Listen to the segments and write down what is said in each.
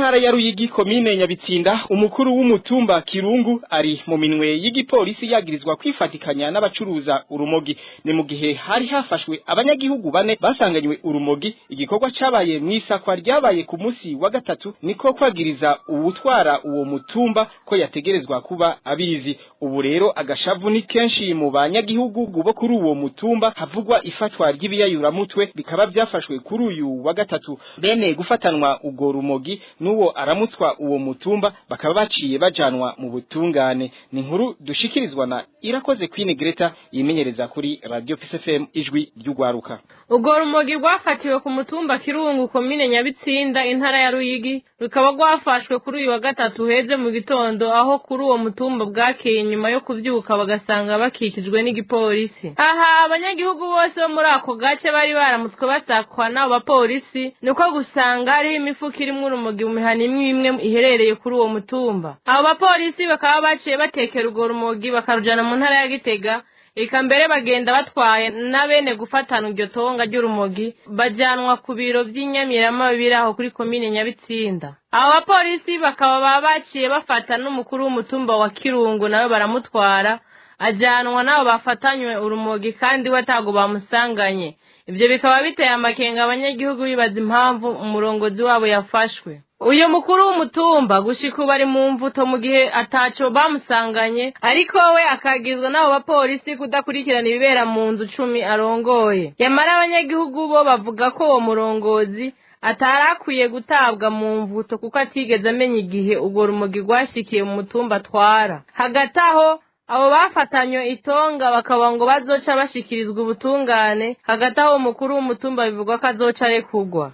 Ntara ya Ruyigi, komine Nyabitsinda, umukuru w'umutumba Kirungu ari mu minwe y'igipolisi yagirizwa kwifatikanya n'abacuruza urumogi. Ni mu gihe hari hafashwe abanyagihugu bane basanganywe urumogi. Igikorwa cabaye mw'isakwa ryabaye ku musi wa gatatu, niko kwagiriza uwutwara uwo mutumba ko yategerezwa kuba abizi. Ubu rero agashavu ni kenshi mu banyagihugu bo kuri uwo mutumba havugwa ifatwa ry'ibiyayuramutwe, bikaba byafashwe kuri uyu wa gatatu. Bene gufatanwa ugo rumogi n'uwo aramutswa uwo mutumba bakaba baciye bajanwa mu butungane. Ni inkuru dushikirizwa na Irakoze Queen Greta yimenyereza kuri Radio Peace FM, Ijwi ry'Ugwaruka. Urwo rumogi rwafatiwe ku mutumba Kirungu, komine Nyabitsinda, intara ya Ruyigi, rukaba rwafashwe kuri uyu wa gatatu heze mu gitondo, aho kuri uwo mutumba bwakeye nyuma yo kuvyuka bagasanga bakikijwe n'igipolisi. Aha abanyagihugu bose bo muri ako gace bari baramutswe basakwa n'abo bapolisi, niko gusanga hariho imifuko irimwo urumogi mu mihana imwe imwe iherereye kuri uwo mutumba. Abo bapolisi bakaba baciye batekera urwo rumogi bakarujana mu ntara ya Gitega. Eka mbere bagenda batwaye na bene gufatana iryo tonga ry'urumogi, bajanwa ku biro vy'inyamirama biri aho kuri komine Nyabitsinda. Abo bapolisi bakaba baba baciye bafata n'umukuru w'umutumba wa Kirungu, nawe baramutwara ajanwa n'abo bafatanywe urumogi, kandi we atago bamusanganye. Ivyo bikaba biteye amakenga abanyagihugu, bibaza impamvu umurongozi wabo yafashwe. Uyu mukuru w'umutumba gushika ubu ari mu mvuto mu gihe ataco bamusanganye, ariko we akagizwa n'abo bapolisi kudakurikirana ibibera mu nzu 10 arongoye. Yamara abanyagihugu bo bavuga ko uwo murongozi atari akwiye gutabwa mu mvuto, kuko atigeze amenya igihe urwo rumogi rwashikiye mu mutumba atwara. Hagati aho abo bafatanywe itonga bakaba ngo bazoca bashikirizwa ubutungane. Hagati aho umukuru w'umutumba bivugwa ko azoca arekurwa.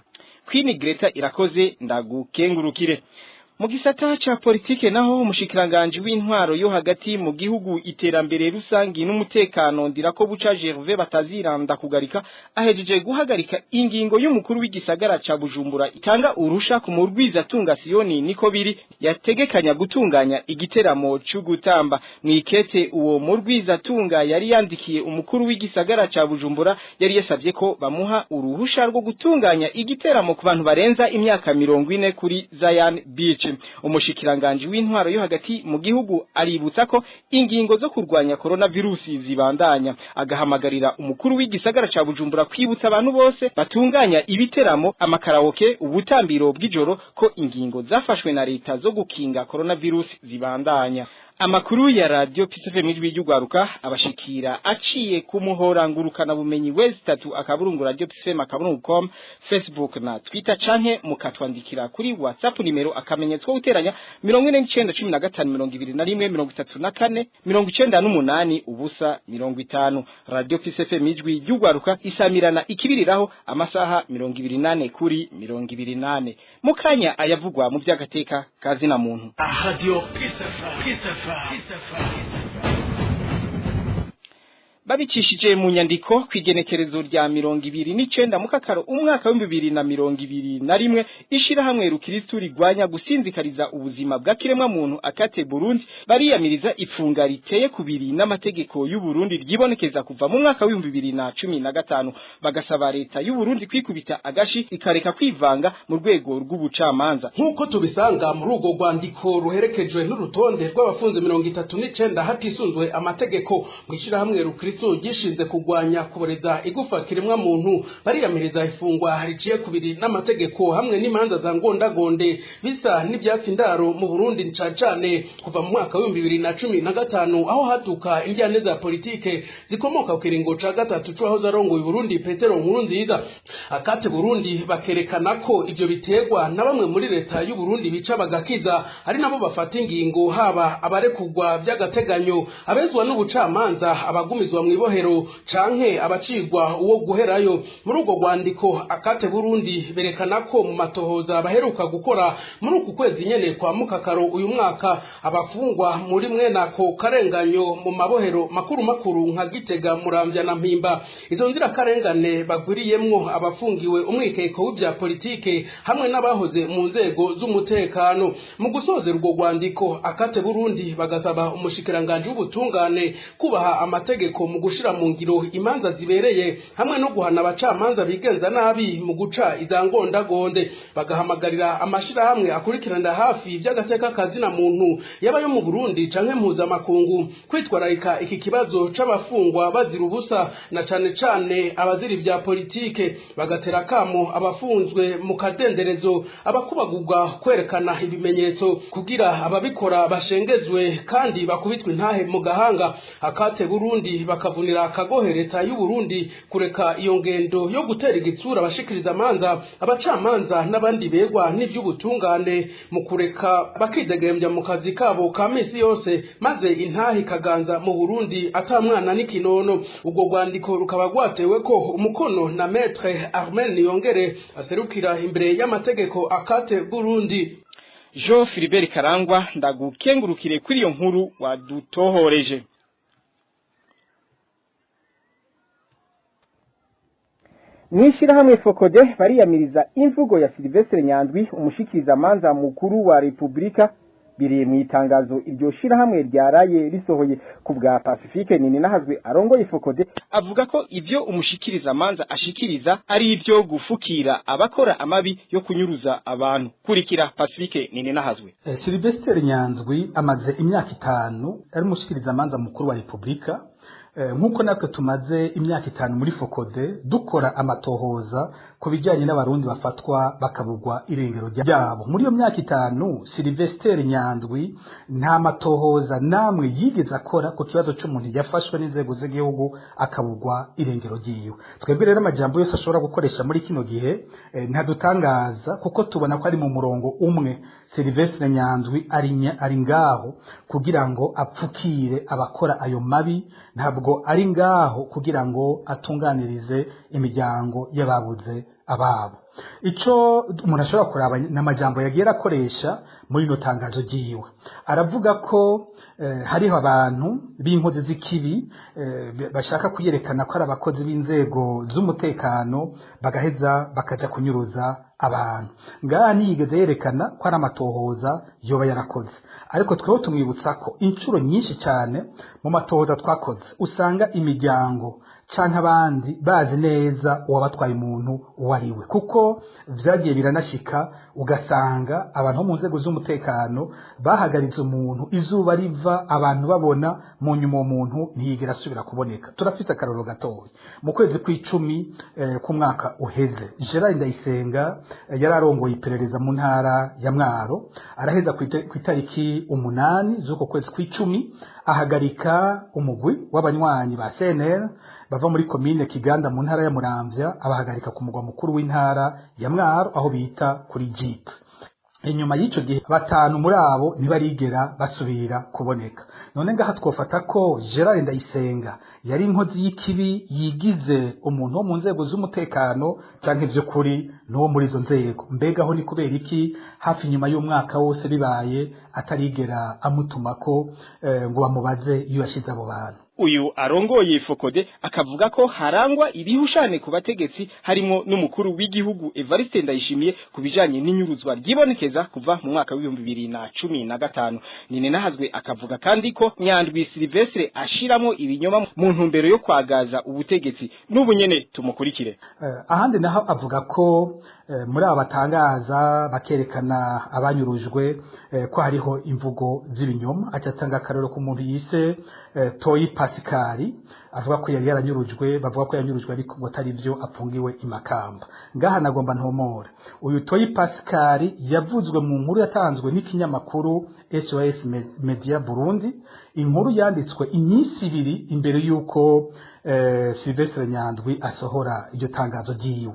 Queen Greta Irakoze, ndagukengurukire. Mu gisata ca politike naho, umushikiranganje w'intwaro yo hagati mu gihugu, iterambere rusangi n'umutekano, Ndirakobuca Gervais bataziranda kugarika, ahejeje guhagarika ingingo y'umukuru w'igisagara ca Bujumbura itanga urusha ku murwiza tunga Siyoni niko biri yategekanya gutunganya igiteramo c'ugutamba. Mwikete uwo murwiza tunga yari yandikiye umukuru w'igisagara ca Bujumbura, yari yasavye ko bamuha uruhusha rwo gutunganya igiteramo ku bantu barenza imyaka 40 kuri Zion Beach. Umushikiranganje w'intwaro yo hagati mu gihugu aributsa ko ingingo zo kurwanya coronavirus zibandanya, agahamagarira umukuru w'igisagara ca Bujumbura kwibutsa abantu bose batunganya ibiteramo, amakaraoke, ubutambiro bw'ijoro ko ingingo zafashwe na leta zo gukinga coronavirus zibandanya. Amakuru ya Radio Peace FM, Ijwi ry'Ugwaruka, abashikira aciye ku muhora ngurukana bumenyi www.radiopcfm.com, Facebook na Twitter, canke mukatwandikira kuri WhatsApp nimero *95 15 21 34 98 0 50. Radio Peace FM, Ijwi ry'Ugwaruka, isamirana ikibiriraho amasaha 24 kuri 24. Mukanya ayavugwa mu by'agateka kazina muntu. Radio Peace FM. Peace FM. Babicishije mu nyandiko kwigenekerezo rya 29 mukakaro umwaka w'2021, ishirahamwe rukiristu rigwanya gusinzikariza ubuzima bwa kiremwa muntu Akate Burundi bariyamiriza ifunga riteye kubiri n'amategeko y'u Burundi ryibonekeza kuva mu mwaka w'2015, bagasaba leta y'u Burundi kwikubita agashi ikareka kwivanga mu rwego rw'ubucamanza. Nk'uko tubisanga muri urwo rwandiko ruherekejwe n'urutonde rw'abafunze 39 hatisunzwe amategeko, mu ishyirahamwe rukristo gishinze kurwanya kuboreza igufa kiremwa muntu bariyamiriza ifungwa riciye kubiri n'amategeko hamwe n'imanza za ngondagonde bisa n'ibyatsi ndaro mu Burundi, cane cane kuva mu mwaka w'2015, aho haduka injyane za politike zikomoka ku kiringo ca gatatu c'uwahoze arongoye Burundi Petero Nkurunziza. Akate Burundi bakerekana ko ivyo biterwa na bamwe muri leta y'u Burundi bica bagakiza, ari nabo bafata ingingo, haba abarekugwa by'agateganyo, abezwa n'ubucamanza, abagumizwa mw'ibohero canke abacigwa uwo guherayo. Muri urwo rwandiko Akate Burundi berekana ko mu matohoza baheruka gukora muri uku kwezi nyene kwa mukakaro uyu mwaka, abafungwa muri mwenako karenganyo mu mabohero makuru makuru nka Gitega, Muramvya na Mpimba, izo nzirakarengane bagwiriyemwo abafungiwe umwikeko w'ivya politike hamwe n'abahoze mu nzego z'umutekano. Mu gusozera urwo rwandiko, Akate Burundi bagasaba umushikiranganje w'ubutungane kubaha amategeko mu mu gushira mu ngiro imanza zibereye hamwe no guhana abacamanza bigenza nabi mu guca izangondagonde. Bagahamagarira amashirahamwe akurikiranira hafi ivy'agateka kazina muntu yaba yo mu Burundi canke mpuzamakungu kwitwararika iki kibazo c'abafungwa bazira ubusa na cane cane abazira ivya politike. Bagatera kamo abafunzwe mu kadenderezo abakubagurwa kwerekana ibimenyetso kugira ababikora bashengezwe kandi bakubitwe intahe mu gahanga. Akate Burundi bakavunira akagohe leta y'u Burundi kureka iyo ngendo yo gutera igitsura abashikiriza amanza, abacamanza n'abandi begwa n'ivy'ubutungane mu kureka bakidegembya mu kazi kabo ka misi yose, maze intahe ikaganza mu Burundi ata mwana n'ikinono. Ubwo rwandiko rukaba rwatewe ko umukono na Maître Armel Niyongere aserukira imbere y'amategeko Akate Burundi. Jean Philibert Karangwa, ndagukengurukire kuri iyo nkuru wadutohoreje. Mwishirahamwe Fokode bariyamiriza imvugo ya Sylvestre Nyandwi, umushikiriza manza mukuru wa Republika. Biri mu itangazo iryo shirahamwe ryaraye risohoye. Ku bwa Pacifique Nini Nahazwe arongoye Fokode, avuga ko ivyo umushikiriza manza ashikiriza ari ivyo gufukira abakora amabi yo kunyuruza abantu. Kurikira Pacifique Nini Nahazwe. Sylvestre Nyandwi amaze imyaka 5 ari umushikiriza manza mukuru wa Republika. Nkuko natwe tumaze imyaka 5 muri Fokode dukora amatohoza ku bijyanye n'abarundi bafatwa bakabugwa irengero ryabo. Muri iyo myaka 5 Sylvestre Nyandwi nta matohoza namwe yigeze akora ku kibazo cy'umuntu yafashwe n'inzego z'igihugu akabugwa irengero ryiwe. Twebwe rero amajambo yose ashobora gukoresha muri kino gihe ntadutangaza, kuko tubona ko ari mu murongo umwe. Sylvestre Nyandwi ari ngaho kugira ngo apfukire abakora ayo mabi, ntabwo ari ngaho kugira ngo atunganirize imiryango y'ababuze ababo. Ico umuntu ashobora kuraba n'amajambo yagiye arakoresha muri ino tangazo ryiwe, aravuga ko hariho abantu b'inkozi z'ikibi bashaka kuyerekana ko ari abakozi b'inzego z'umutekano bagaheza bakaja kunyuruza abantu. Ngaha ntiyigeze yerekana ko ari amatohoza yoba yarakoze, ariko tweho tumwibutsa ko inshuro nyinshi cyane mu matohoza twakoze usanga imiryango canke abandi bazi neza uwabatwaye umuntu uwo ari we, kuko vyagiye biranashika ugasanga abantu bo mu nzego z'umutekano bahagaritse umuntu izuba riva abantu babona, mu nyuma uwo muntu ntiyigera asubira kuboneka. Turafise akarorero gatoya. Mu kwezi kw'icumi k'umwaka uheze, Gerard Ndayisenga yari arongoye iperereza mu ntara ya Mwaro, araheza ku itariki 8 z'uko kwezi kw'icumi ahagarika umugwi w'abanywanyi ba CNL bava muri komine Kiganda mu ntara ya Muramvya, abahagarika ku mugwa mukuru w'intara ya Mwaro aho bita kuri Jit. Inyuma y'ico gihe 5 muri abo ntibarigera basubira kuboneka. None ngaha twofata ko Gerard Ndayisenga yari inkozi y'ikibi yigize umuntu wo mu nzego z'umutekano canke vy'ukuri n'uwo muri izo nzego? Mbega aho ni kubera iki hafi nyuma y'umwaka wose bibaye atarigera amutumako ngo bamubaze iyo yashize abo bantu? Uyu arongoye Fokode akavuga ko harangwa ibihushane ku bategetsi harimo n'umukuru w'igihugu Evariste Ndayishimiye ku bijanye n'inyuruzwa ryibonekeza kuva mu mwaka wa 2015. Nini Nahazwe akavuga kandi ko Nyandwi Sylvestre ashiramo ibinyoma mu ntumbero yo kwagaza ubutegetsi. N'ubu nyene tumukurikire. Ahandi naho avuga ko muri aba batangaza bakerekana abanyurujwe ko hariho imvugo z'ibinyoma. Acatanga akarero ku muntu yise Toyi Pascal, avuga ko yari yaranyurujwe, bavuga ko yanyurujwe ariko ngo atari byo, apfungiwe imakamba. Ngaha nagomba ntomora uyu Toyi Pascal yavuzwe mu nkuru yatanzwe n'ikinyamakuru SOS Media Burundi, inkuru yanditswe iminsi 2 imbere yuko Sylvestre Nyandwi asohora iryo tangazo ryiwe.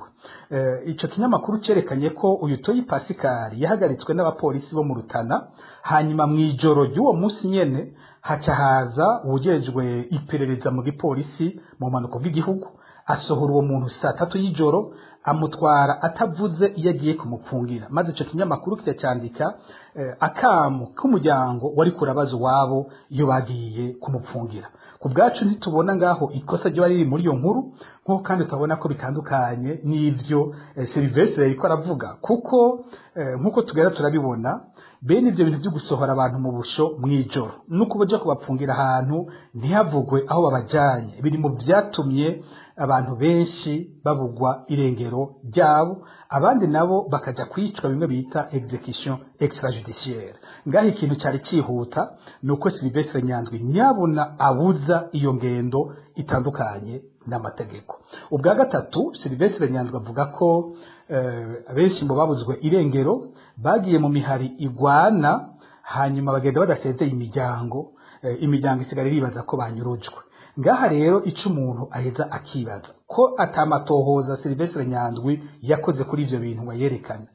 Ico kinyamakuru cerekanye ko uyu Toyi Pascal yahagaritswe n'abapolisi bo mu Rutana, hanyuma mw'ijoro ry'uwo munsi nyene haca haza uwujejwe iperereza mu gipolisi mu mpanuka bw'igihugu, asohora uwo muntu saa 3 y'ijoro amutwara atavuze iyo agiye kumupfungira. Maze ico kinyamakuru kicacyandika akamu k'umuryango wari kurabaza wabo iyo bagiye kumupfungira. Ku bwacu ntitubona ngaho ikosa ryo riri muri iyo nkuru, nkuko kandi tutabona ko bitandukanye n'ivyo Sylvestre yariko aravuga, kuko nkuko tugera turabibona Bene ivyo bintu vyo gusohora abantu mu busho mwijoro nuko baje kubapfungira ahantu ntihavugwe aho babajanye, biri mu vyatumye abantu benshi babugwa irengero ryabo, abandi nabo bakaja kwicwa bimwe bita execution extrajudiciaire. Ngaho ikintu cari cihuta nuko Sylvestre Nyandwi nyabuna abuza iyo ngendo itandukanye n'amategeko. Ubwa gatatu, Sylvestre Nyandwi avuga ko abenshi mu babuzwe irengero bagiye mu mihari igwana, hanyuma bagenda badasezeye imiryango, imiryango isigara iribaza ko banyurujwe. Ngaha rero ico umuntu aheza akibaza ko atamatohoza Sylvestre Nyandwi yakoze kuri ivyo bintu wayerekana,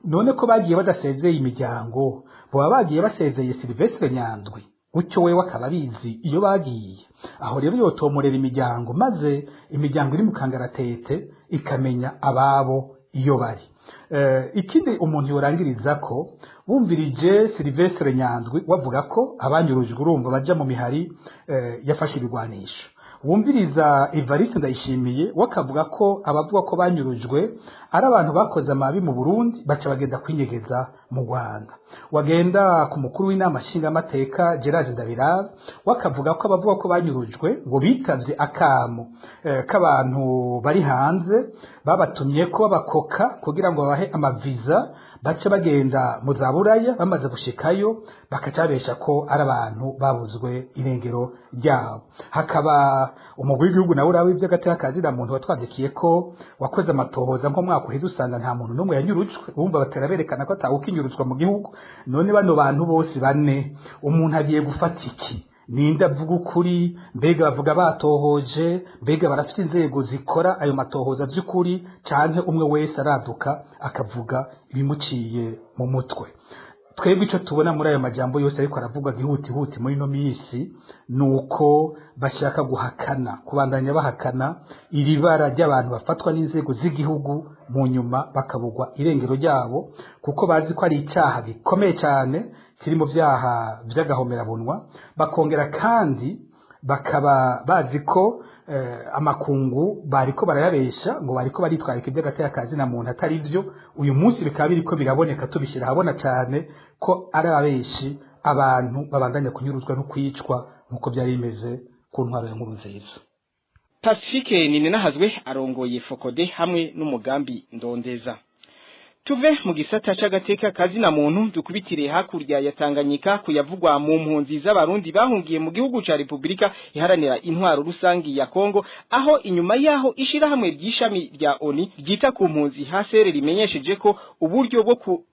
none ko bagiye badasezeye imiryango, boba bagiye basezeye Sylvestre Nyandwi gutyo wewe akaba abizi iyo bagiye? Aho rero yotomorera imiryango, maze imiryango iri mu kangaratete ikamenya ababo iyo bari. Ikindi umuntu yorangiriza ko wumvirije Sylvestre Nyandwi wavuga ko abanyurujwe urumva baja mu mihari yafashe ibigwanisho, wumviriza Evariste Ndayishimiye wakavuga ko abavuga ko banyurujwe ari abantu bakoze amabi mu Burundi baca bagenda kwinyegeza mu Rwanda. Wagenda ku mukuru w'inama nshingamateka Gerard Ndabirabe wakavuga ko abavuga ko banyurujwe ngo bitavye akamo k'abantu bari hanze babatumye ko babakoka kugira ngo babahe amaviza, bace bagenda mu za Buraya, bamaze gushikayo bakacabesha ko ari abantu babuzwe irengero ryabo. Hakaba umugwi w'igihugu nawe urawe ivy'agateka kazira muntu watwandikiye ko wakoze amatohoza nko mwaka uheze usanga nta muntu n'umwe yanyurujwe, bumva batera berekana ko atawukinyuruzwa mu gihugu. None bano bantu bose bane umuntu agiye gufata iki? Ninde avuga ukuri? Mbega bavuga batohoje? Mbega barafite inzego zikora ayo matohoza by'ukuri, canke umwe wese araduka akavuga ibimuciye mu mutwe? Twebwe ico tubona muri ayo majambo yose ariko aravuga gihutihuti muri no misi nuko bashaka guhakana, kubandanya bahakana iri bara ry'abantu bafatwa n'inzego z'igihugu mu nyuma bakabugwa irengero ryabo, kuko bazi ko ari icyaha gikomeye cyane kiri mu byaha vy'agahomerabunwa. Bakongera kandi bakaba bazi ko amakungu bariko barayabesha ngo bariko baritwarika iby'agateka kazina muntu atari vyo. Uyu munsi bikaba biriko biraboneka, tubishira habona cyane ko ari abeshi abantu babandanya kunyuruzwa no kwicwa nkuko byari bimeze ku ntwaro ya Nkurunziza. Pacifique Ninahazwe arongoye Fokode hamwe n'umugambi Ndondeza. Tuve mu gisata c'agateka kazina muntu dukubitire hakurya ya Tanganyika kuyavugwa mu mpunzi z'abarundi bahungiye mu gihugu ca Republika iharanira intwaro rusangi ya Kongo, aho inyuma yaho ishirahamwe ry'ishami rya ONU ryita ku mpunzi HCR rimenyesheje ko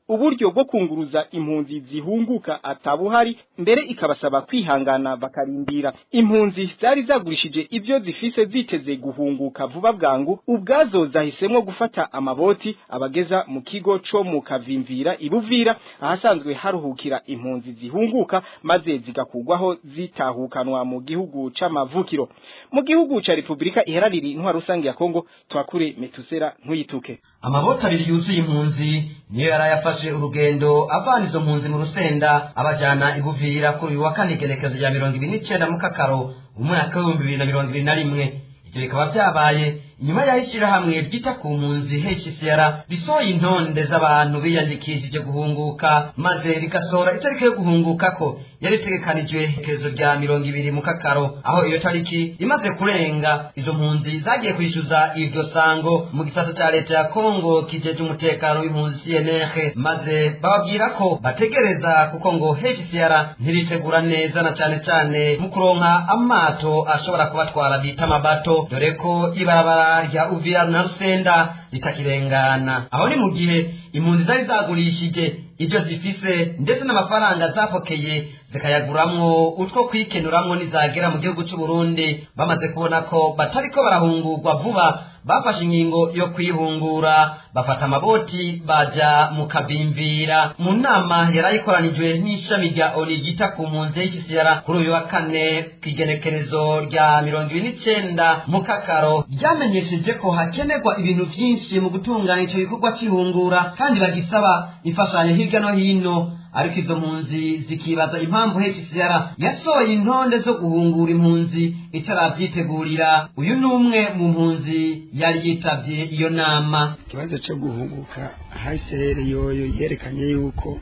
uburyo bwo kunguruza impunzi zihunguka atabuhari, mbere ikabasaba kwihangana bakarindira. Impunzi zari zagurishije ivyo zifise ziteze guhunguka vuba bwangu, ubwazo zahisemwo gufata amaboti abageza mu kigo co mu Kavimvira ibuvira ahasanzwe haruhukira impunzi zihunguka, maze zigakugwaho zitahukanwa mu gihugu c'amavukiro. Mu gihugu ca Republika iharanira intwaro rusangi ya Kongo, twakure Metusera Ntuyituke. Amaboti abiri yuzuye impunzi niyo yarayafashe urugendo avana izo mpunzi mu Rusenda abajana ibuvira kuri uyu wa kane igenekerezo rya 29 Mukakaro umwaka w'ibihumbi 2021. Ivyo bikaba vyabaye inyuma y'aho ishirahamwe ryita ku mpunzi HCR risohoye intonde z'abantu biyandikishije guhunguka, maze rigasohora itariki yo guhungukako yari itegekanijwe igenekerezo rya 20 Mukakaro. Aho iyo tariki imaze kurenga, izo mpunzi zagiye kwishyuza iryo sango mu gisata ca leta ya Kongo kijeje umutekano w'impunzi CNR, maze bababwira ko bategereza kuko ngo HCR ntiritegura neza na cane cane mu kuronka amato ashobora kubatwara bita amabato, dore ko ibarabara rya Uvira na Rusenda ritakirengana. Aho ni mu gihe impunzi zari zagurishije ivyo zifise ndetse n'amafaranga zapokeye zikayaguramwo utwo kwikenuramwo nizagera mu gihugu c'u Burundi. Bamaze kubona ko batariko barahungurwa vuba, bafashe ingingo yo kwihungura, bafata amaboti baja mu Kavimvira. Mu nama yarayikoranijwe n'ishami rya ONU ryita ku mpunzi HCR kuri uyu wa kane kw'igenekerezo rya 29 Mukakaro, ryamenyesheje ko hakenerwa ibintu vyinshi mu gutunganya ico gikorwa c'ihungura, kandi bagisaba imfashanyo hirya no hino. Ariko izo mpunzi zikibaza impamvu HCR yasohoye intonde zo guhungura impunzi itaravyitegurira. Uyu ni umwe mu mpunzi yari yitavye iyo nama. Ikibazo cyo guhunguka, HCR yoyo yerekanye yuko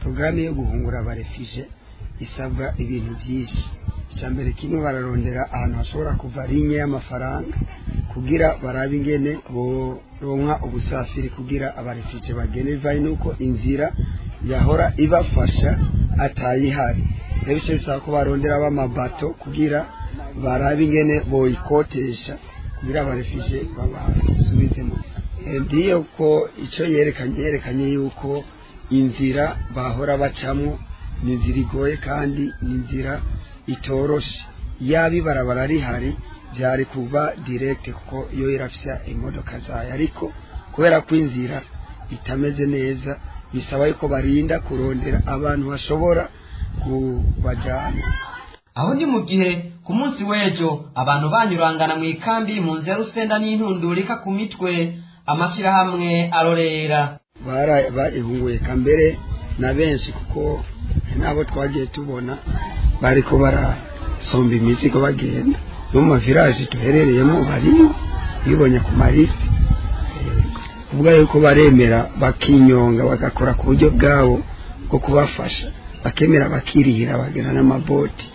Porogaramu yo guhungura aba réfugiés isabwa ibintu byinshi. Icya mbere kimwe, bararondera ahantu hashobora kuva ligne y'amafaranga kugira barabe ingene boronka ubusafiri kugira aba réfugiés bagende, bivanye n'uko inzira yahora ibafasha atayihari. Rero bice bisaba ko barondera b'amabato kugira barabe ingene boyikotesha kugira aba réfugiés babasubizemo. Ndiyo ko icyo yerekanye yuko inzira bahora bacamwo ni inzira igoye kandi ni inzira itoroshe. Yaba ibarabara rihari, byari kuba direct, kuko iyo irafise imodoka zayo, ariko kubera ko inzira itameze neza, bisaba yuko barinda kurondera abantu bashobora kubajyana. Aho ni mu gihe ku munsi w'ejo abantu banyurangana mu ikambi y'impunzi ya Rusenda n'intundurika ku mitwe, amashyirahamwe arorera. Barihunguye kambere na benshi, kuko n'abo twagiye tubona bariko barasomba imizigo bagenda no mu ma villages duherereyemo, barimo bibonye ku ma listes, kuvuga yuko baremera bakinyonga, bagakora ku buryo bwabo bwo kubafasha, bakemera bakirihira, bagera n'amaboti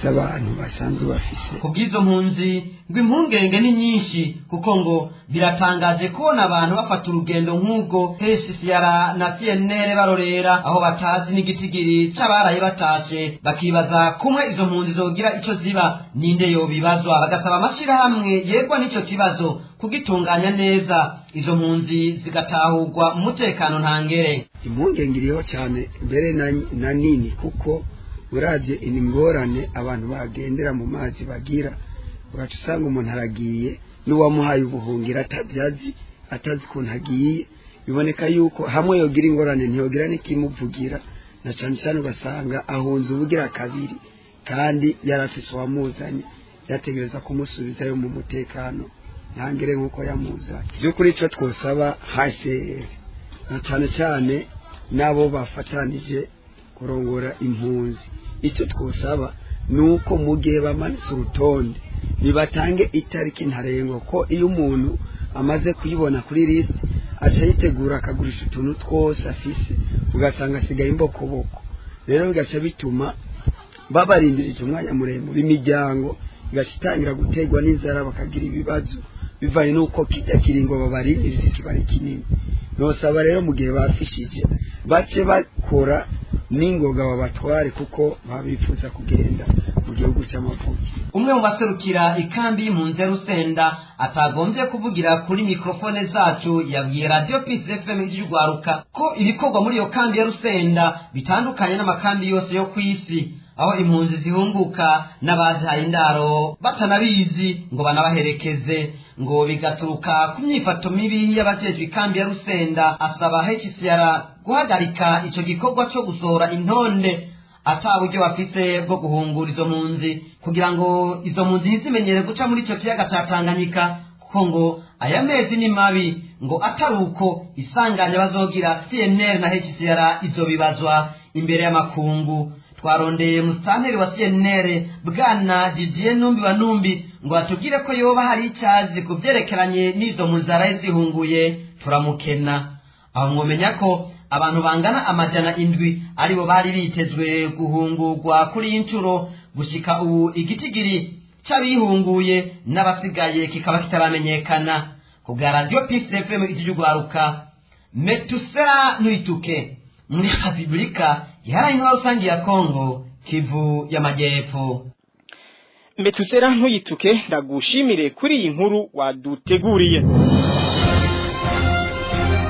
z'abantu basanzwe bafise. Ku bw'izo mpunzi ngo impungenge ni nyinshi, kuko ngo biratangaje kubona abantu bafata urugendo nk'ubwo HCR na CNR barorera, aho batazi n'igitigiri c'abaraye batashe, bakibaza kumwe izo mpunzi zogira ico ziba, ninde yobibazwa. Bagasaba amashirahamwe yegwa n'ico kibazo kugitunganya neza, izo mpunzi zigatahurwa mu mutekano ntangere. Impungenge iriho cyane mbere na nini, kuko uravye ingorane abantu bagendera mu mazi bagira, ugaca usanga umuntu aragiye n'uwamuhaye ubuhungiro atabyazi, atazi ukuntu agiye. Biboneka yuko hamwe yogira ingorane ntiyogira n'ikimuvugira, na cyane cyane ugasanga ahunze ubugira kabiri kandi yarafise uwamuzanye, yategereza kumusubizayo mu mutekano ntangere nk'uko yamuzanye. By'ukuri icyo twosaba HCR na cyane cyane n'abo bafatanije kurongora impunzi, icyo twosaba ni uko mu gihe bamanitse urutonde nibatange itariki ntarengwa, ko iyo umuntu amaze kuyibona kuri liste aca yitegura akagurisha utuntu twose afise, ugasanga asigaye imbokoboko. Rero bigaca bituma babarindirije umwanya muremure, imiryango igaca itangira guterwa n'inzara, bakagira ibibazo bivanye n'uko kijya kiringo babarindirije kiba ari kinini. Nosaba rero mu gihe bafishije bace bakora n'ingoga babatware, kuko babifuza kugenda mu gihugu cy'amavuki. Umwe mu baserukira ikambi y'impunzi ya Rusenda atagombye kuvugira kuri mikrofone zacu yabwiye Radio Peace FM y'Urwaruka ko ibikorwa muri iyo kambi ya Rusenda bitandukanye n'amakambi yose yo ku isi, aho impunzi zihunguka n'abazihaye indaro batanabizi ngo banabaherekeze, ngo bigaturuka ku myifato mibi y'abajejwe ikambi ya Rusenda. Asaba HCR guhagarika ico gikorwa co gusohora intonde ata buryo bafise bwo guhungura izo mpunzi, kugira ngo izo mpunzi ntizimenyere guca muri ico kiyaga ca Tanganyika, kuko ngo aya mezi ni mabi, ngo atari uko isanganya bazogira CNR na HCR izobibazwa imbere y'amakungu. Twarondeye musitanteri wa CNR, bwana Didier Numbi wa Numbi, ngo atubwire ko yoba hari icyazi ku byerekeranye n'izo mpunzi zaraye zihunguye, turamukena. Aho mwomenya ko abantu bangana 700 aribo bari bitezwe guhungurwa kuri iyi nshuro. Gushika ubu igitigiri c'abihunguye n'abasigaye kikaba kitaramenyekana. Ku bwa Radio Peace FM ijwi, Metusera Ntwituke, muri Repubulika Iharanira Intwaro Rusange ya Kongo, Kivu y'Amajyepfo. Metusera Ntuyituke, ndagushimire kuri iyi nkuru waduteguriye.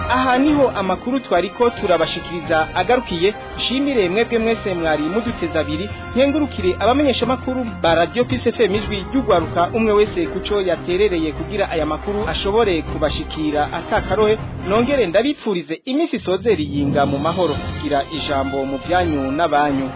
Aha niho amakuru twariko turabashikiriza agarukiye. Shimire mwebwe mwese mwari muduteza abiri, nkengurukire abamenyesha makuru ba Radio Peace FM ijwi ry'ugwaruka, umwe wese kuco yaterereye kugira aya makuru ashobore kubashikira atakarohe. Nongere ndabipfurize iminsi isozera yinga mu mahoro. Gira ijambo mu byanyu n'abanyu.